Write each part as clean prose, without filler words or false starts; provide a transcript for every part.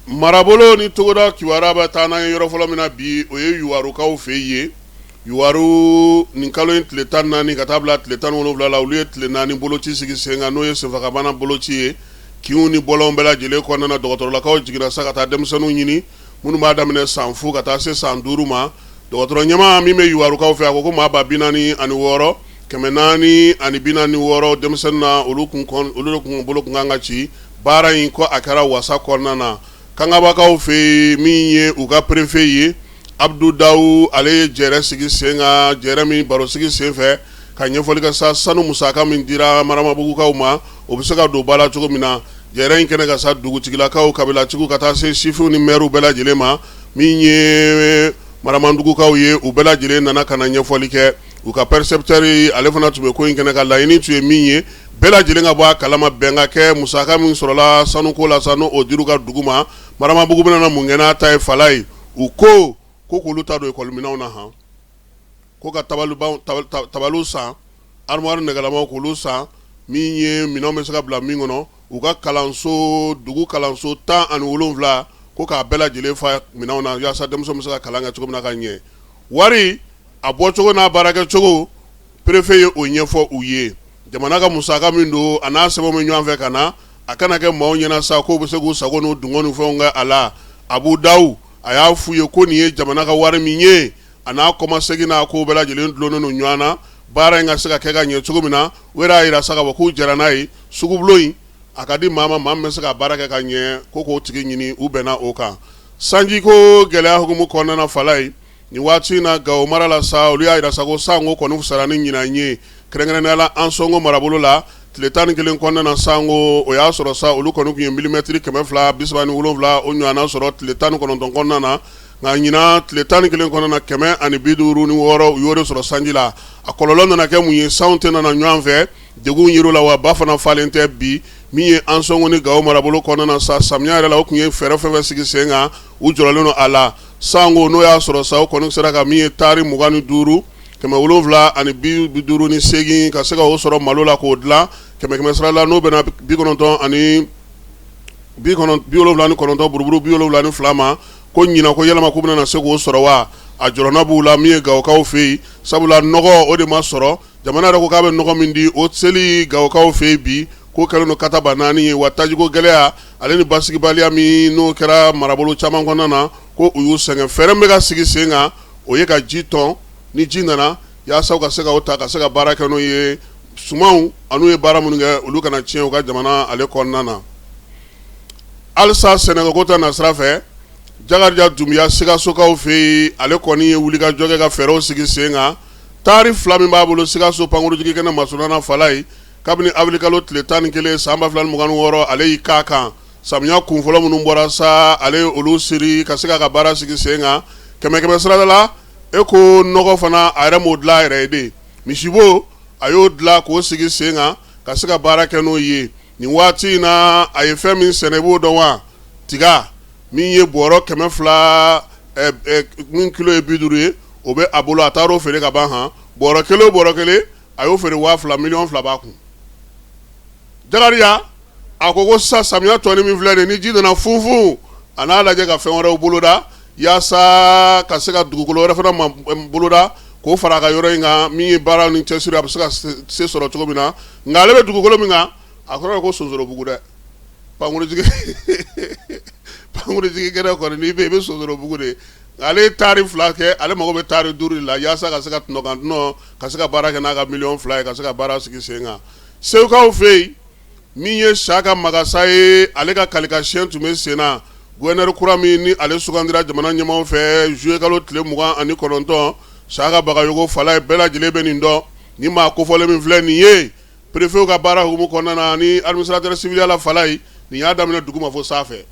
Marabolo ni togoda kibaruya bɛ taa n'an ye yɔrɔ fɔlɔ min na bi, o ye Yuwarukaw fɛ yen. Yuwaru, nin kalo in tile 14 ka taa bila tile 17 la, olu ye tile 4 boloci sigi sen kan, n'o ye senfagabana boloci ye. Kinw ni bɔlɔnw bɛɛ lajɛlen kɔnɔna na, dɔgɔtɔrɔlakaw jiginna sa ka taa denmisɛnninw ɲini minnu b'a daminɛ san 0 ka taa se san 5 ma. Dɔgɔtɔrɔ ɲɛmaa min bɛ Yuwarukaw fɛ, a ko ko maa 46 446 denmisɛnnin na, olu de kun bolo kun kan ka ci. Baara in ko a kɛra wasa kɔnɔna na. Kangabakaw fɛ yen, min ye u ka préfet ye, Abudu Dawu, ale ye jɛrɛ sigi sen kan, jɛrɛ min baro sigi sen fɛ ka ɲɛfɔli kɛ sa sanu musaka min dira Maramabugukaw ma, o bɛ se ka don ba la cogo min na. Jɛrɛ in kɛnɛ kan sa, dugutigilakaw, kabilatigiw, ka taa se sifinw ni mɛriw bɛɛ lajɛlen ma, min ye Maramadugukaw ye, u bɛɛ lajɛlen nana ka na ɲɛfɔli kɛ. U ka percepteur, ale fana tun bɛ ko in kɛnɛ kan. Laɲini tun ye min ye, bɛɛ lajɛlen ka bɔ a kalama, bɛn ka kɛ musaka min sɔrɔla sanuko la sa, n'o dir'u ka dugu ma. Maramabugu bɛna na mun kɛ n'a ta ye? Fala ye, u ko ko k'olu ta don ekɔliminɛnw na, han, ko ka tabaliw san, armoire nɛgɛlamaw k'olu san, min ye minɛnw bɛ se ka bila min kɔnɔ. U ka kalanso, dugu kalanso 17, ko k'a bɛɛ lajɛlen fa minɛnw na, yaasa denmisɛnw bɛ se ka kalan kɛ cogo min na ka ɲɛ. Wari a bɔcogo n'a baarakɛcogo, préfet ye o ɲɛfɔ u ye. Jamana ka musaka min don, a n'a sɛbɛnw bɛ ɲɔgɔn fɛ ka na, a kana kɛ maaw ɲɛna sa k'u bɛ se k'u sago n'u dungɔ ni fɛnw kɛ a la. Abu Dawu, a y'a f'u ye ko nin ye jamana ka wari min ye, a n'a kɔmasegin n'a ko bɛɛ lajɛlen dulonnen don ɲɔgɔn na, baara in ka se ka kɛ ka ɲɛ cogo min na. U yɛrɛ y'a jira sa k'a fɔ k'u jɛra n'a ye. Sugubulon in, a ka di maa ma, maa min bɛ se ka baara kɛ ka ɲɛ, ko k'o tigi ɲini. U bɛnna o kan. Sanjiko gɛlɛya hukumu kɔnɔna na, fala ye, nin waati in na, Gawo mara la sa, olu y'a jira sa ko sanko kɔni fisayara ni ɲinan ye, kɛrɛnkɛrɛnnenya la Ansɔngo marabolo la. Tile 11 kɔnɔna na, sanko o y'a sɔrɔ sa, olu kɔni tun ye milimɛtiri 237 o ɲɔgɔnna sɔrɔ tile 19 kɔnɔna na. Nka ɲinan tile 11 kɔnɔna na, 156, u y'o de sɔrɔ sanji la. A kɔlɔlɔ nana kɛ mun ye? Sanw tɛ nana ɲɔgɔn fɛ, degun yer'o la, wa ba fana falen tɛ bi. Min ye Ansɔngo ni Gawo marabolo kɔnɔna na sa, samiya yɛrɛ la, u tun ye fɛɛrɛ fɛn fɛn sigi sen kan, u jɔrɔlen don a la. Sanko n'o y'a sɔrɔ sa, o kɔni sera ka min ye taari 25 758 ka se ka o sɔrɔ malo la k'o dilan kɛmɛ kɛmɛ sara la, n'o bɛnna 90 ani 79 buruburu 72 ma. Ko ɲinan ko yɛlɛma k'u bɛna se k'o sɔrɔ wa? A jɔrɔna b'u la min ye Gawokaw fɛ yen, sabula nɔgɔ o de ma sɔrɔ. Jamana yɛrɛ ko k'a bɛ nɔgɔ min di, o seli Gawokaw fɛ yen bi, ko kɛlen don kataba naani ye. Wa tajiko gɛlɛya, ale ni basigibaliya min n'o kɛra marabolo caman kɔnɔna na, ko u y'u sɛgɛn. Fɛɛrɛ min bɛ ka sigi sen kan, o ye ka ji tɔn, ni ji nana, yaasa u ka se ka o ta ka se ka baara kɛ n'o ye, sumanw an'u ye baara minnu kɛ, olu kana tiɲɛ u ka jamana ale kɔnɔna na. Halisa sɛnɛko ta nasira fɛ, Jakarija Dunbiya, Sikasokaw fɛ yen, ale kɔni ye wulikajɔ kɛ ka fɛɛrɛw sigi sen kan. Taari 2 min b'a bolo Sikaso pankurujigi kɛnɛ masurunna fala ye, kabini awirilikalo tile 11 san 2026, ale y'i k'a kan. Samiya kun fɔlɔ minnu bɔra sa, ale ye olu seri ka se k'a ka baara sigi sen kan kɛmɛ kɛmɛ sarada la. E ko nɔgɔ fana, a yɛrɛ m'o dilan a yɛrɛ ye de, misibo a y'o dilan k'o sigi sen kan ka se ka baara kɛ n'o ye. Nin waati in na, a ye fɛn min sɛnɛ, i b'o dɔn wa? Tiga min ye bɔrɔ 200, min kilo ye 50 ye, o bɛ a bolo. A taar'o feere ka ban. Han, bɔrɔ kelen o bɔrɔ kelen, a y'o feere 2000, miliyɔn 2 b'a kun. Jakarija a ko ko sisan samiya tɔnin min filɛ nin, ni ji nana funfun, a n'a lajɛ ka fɛn wɛrɛw boloda yaasa ka se ka dugukolo wɛrɛ fana ma boloda k'o fara a ka yɔrɔ in kan. Min ye baara ni cɛsiri, a bɛ se ka se sɔrɔ cogo min na. Nka ale bɛ dugukolo min kan, a kɔrɔ ye ko Sonsorobugu dɛ. Pankurujigi kɛnɛ kɔni, n'i bɛ i bɛ Sonsorobugu de. Ale ye taari 2 kɛ, ale mago bɛ taari 5 de la yaasa ka se ka tɔnɔ kan tɔnɔ, ka se ka baara kɛ n'a ka miliyɔn 2 ye, ka se ka baara sigi sen kan. Segukaw fɛ yen, min ye Saka Magasa ye, ale ka kalikasiyɛn tun bɛ sen na. Gouverneur kura min ni ale sugandira jamana ɲɛmaaw fɛ juillet kalo tile 29, Saka Bagayogo Falaye, bɛɛ lajɛlen bɛ nin dɔn. Ni maa kofɔlen min filɛ nin ye, préfet ka baara hukumu kɔnɔna na ni administrateur civil la, Falaye, nin y'a daminɛ duguma fo sanfɛ.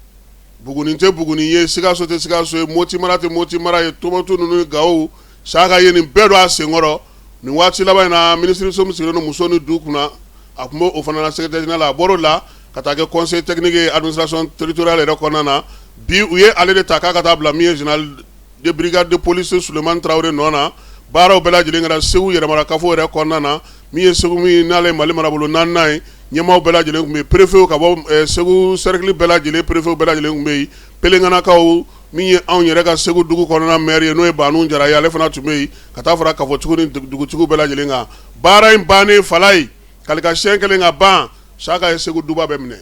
Buguni tɛ Buguni ye, Sikaso tɛ Sikaso ye, Moti mara tɛ Moti mara ye, Tumutu ninnu, Gawo, Saka ye nin bɛɛ don a senkɔrɔ. Nin waati laban in na, minisiriso min sigilen don muso ni du kunna, a tun b'o fana na secrétaire général la. A bɔr'o la ka taa kɛ conseil technique ye administration territoriale yɛrɛ kɔnɔna na. Bi, u ye ale de ta k'a ka taa bila min ye général de brigade de police Sulemani Tarawele nɔ na. Baaraw bɛɛ lajɛlen kɛra Segu yɛrɛmarakafo yɛrɛ kɔnɔna na. Min ye Segu min n'ale ye Mali marabolo naaninan ye, ɲɛmaaw bɛɛ lajɛlen tun bɛ yen, préfets ka bɔ Segu cercle bɛɛ lajɛlen préfets bɛɛ lajɛlen tun bɛ yen, Pelenganakaw min ye anw yɛrɛ ka Segu dugu kɔnɔna maire ye n'o ye Banu Jara ye, ale fana tun bɛ yen, ka taa fara kafotigiw ni dugutigiw bɛɛ lajɛlen kan. Baara in bannen Falaye, kalikasiyɛn kɛlen ka ban, Saka ye Segu duba bɛɛ minɛ,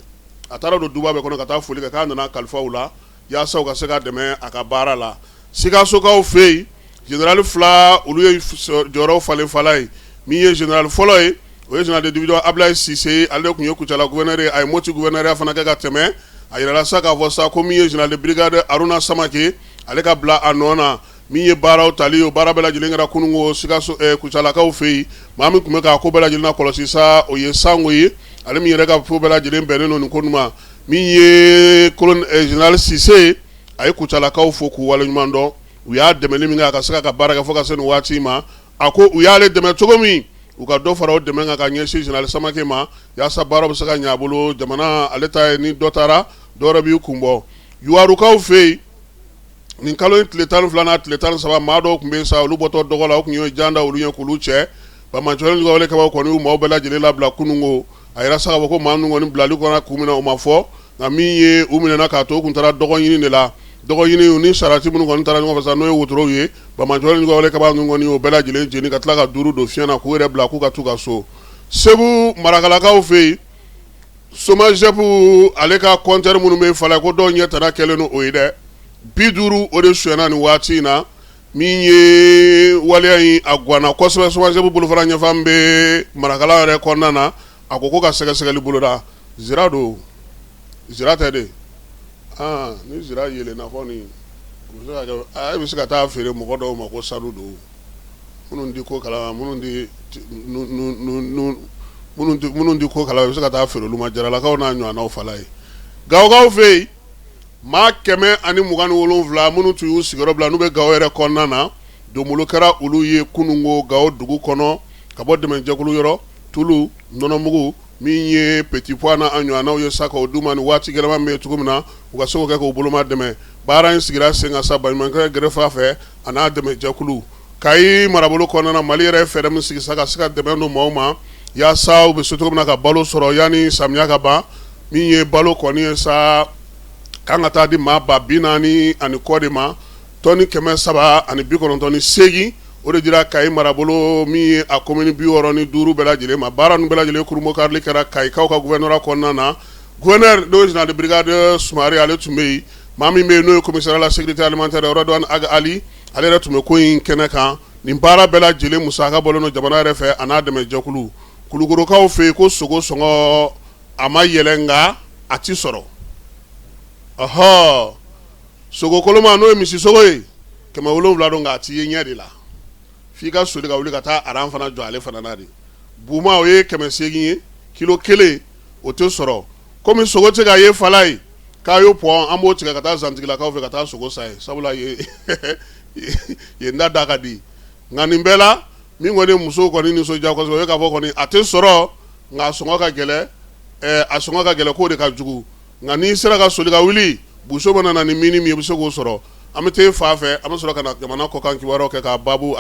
a taara don duba bɛɛ kɔnɔ ka taa foli kɛ k'a nana kalifa u la yaasa u ka se k'a dɛmɛ a ka baara la. Sikasokaw fɛ yen, général fila olu ye jɔyɔrɔw falen Falaye. Min ye général fɔlɔ ye, o ye général de division Ablaye Sise, ale de tun ye Kucala gouverneur ye, a ye Moti gouverneur fana kɛ ka tɛmɛ. A yirala sa k'a fɔ sa ko min ye général de brigade Haruna Samake, ale ka bila a nɔ na. Min ye baaraw tali ye, o baara bɛɛ lajɛlen kɛra kununko Sikaso Kucalakaw fɛ yen. Maa min tun bɛ k'a ko bɛɛ lajɛlen lakɔlɔsi sa, o ye Sango ye, ale min yɛrɛ ka ko bɛɛ lajɛlen bɛnnen don nin ko ma. Min ye général Sise, a ye Kucalakaw fo k'u waleɲuman dɔn, u y'a dɛmɛni min kɛ a ka se ka baara kɛ fo ka se nin waati ma. A ko u y'ale dɛmɛ cogo min, u ka dɔ fara o dɛmɛ kan ka ɲɛsin général Samake ma, yaasa baara bɛ se ka ɲɛ a bolo. Jamana ale ta ye, ni dɔ taara, dɔ wɛrɛ b'i kun bɔ. Yuwarukaw fɛ yen, nin kalo in tile 12 n'a tile 13, maa dɔw tun bɛ yen sa, olu bɔtɔ dɔgɔ la, u tun ye jan da olu ɲɛ k'olu cɛ. Banbaanciwale wale kɛbaaw kɔni y'u maaw bɛɛ lajɛlen labila kununko. A yira sa k'a fɔ ko maa ninnu kɔni bilali kɔnɔ k'u minɛ, o ma fɔ, nka min ye u minɛna k'a to u tun taara dɔgɔ ɲini de la. Dɔgɔ ɲini ni sarati minnu kɔni taara ɲɔgɔn fɛ sa, n'o ye wotorow ye, banbaanciwale wale kɛbaa ninnu kɔni y'o bɛɛ lajɛlen jeni ka tila ka duuru don fiɲɛ na k'u yɛrɛ bila k'u ka t'u ka so. Segu Marakalakaw fɛ yen, SOMAGEP ale ka compteur minnu bɛ Falaye, ko dɔw ɲɛ tana kɛlen don o ye dɛ, 50 o de sonyɛna nin waati in na. Min ye waleya in a ganna kosɛbɛ, SOMAGEP bolofara ɲɛfan bɛ Marakala yɛrɛ kɔnɔna na, a ko ka sɛgɛsɛgɛli boloda. Zira don, zira tɛ de, ni zira yeelenna kɔni, e bɛ se ka taa feere mɔgɔ dɔw ma ko sanu don, minnu tɛ ko kalama, minnu tɛ ko kalama, i bɛ se ka taa feere olu ma. Jaralakaw n'a ɲɔgɔnnaw Falaye. Gawokaw fɛ yen, maa 127 minnu tun y'u sigiyɔrɔ bila n'u bɛ Gawo yɛrɛ kɔnɔna na, donbolo kɛra olu ye kununko Gawo dugu kɔnɔ ka bɔ dɛmɛjɛkulu yɔrɔ, tulu, nɔnɔmugu, min ye petit pois n'a ɲɔgɔnnaw ye sa, k'o d'u ma nin waati gɛlɛman min bɛ cogo min na, u ka se k'o kɛ k'u boloma dɛmɛ. Baara in sigira sen kan sa baɲumankɛ gerefa fɛ a n'a dɛmɛjɛkulu. Kayi marabolo kɔnɔna na, Mali yɛrɛ ye fɛɛrɛ min sigi sa ka se ka dɛmɛ don maaw ma yaasa u bɛ se cogo min na ka balo sɔrɔ yanni samiya ka ban, min ye balo kɔni ye sa k'an ka taa di maa 40,000 ani kɔ de ma, tɔni 398, o de dira Kayi marabolo min ye a commune 65 bɛɛ lajɛlen ma. Baara ninnu bɛɛ lajɛlen kurunbonkarili kɛra Kayikaw ka gouvernorat kɔnɔna na. Gouverneur n'o ye général de brigade Sumare, ale tun bɛ yen. Maa min bɛ yen n'o ye commissaire à la sécurité alimentaire Redouane Ag Ali, ale yɛrɛ tun bɛ ko in kɛnɛ kan. Nin baara bɛɛ lajɛlen musaka bɔlen don jamana yɛrɛ fɛ a n'a dɛmɛjɛkulu. Kulukorokaw fɛ yen, ko sogo sɔngɔ a ma yɛlɛ, nka a ti sɔrɔ. Ɔhɔ, sogo koloma n'o ye misisogo ye, 700 don, nka a ti ye ɲɛ de la, f'i ka soli ka wuli ka taa aran fana jɔ ale fana na de. Buma, o ye 800 ye kilo kelen, o tɛ sɔrɔ. Komi sogo tɛ ka ye Falaye, k'a y'o pɔn, an b'o tigɛ ka taa zantigilakaw fɛ ka taa sogo san yen, sabula yen da ka di. Nka nin bɛɛ la, min kɔni musow kɔni nisɔndiya kosɛbɛ, o ye k'a fɔ kɔni a tɛ sɔrɔ, nka a sɔngɔ ka gɛlɛn, a sɔngɔ ka gɛlɛn, k'o de ka jugu. Nka n'i sera ka soli ka wuli, buso mana na ni min ye, i bɛ se k'o sɔrɔ. An bɛ taa fa fɛ, an bɛ sɔrɔ ka na jamana kɔkan kibaruyaw kɛ k'a baabu.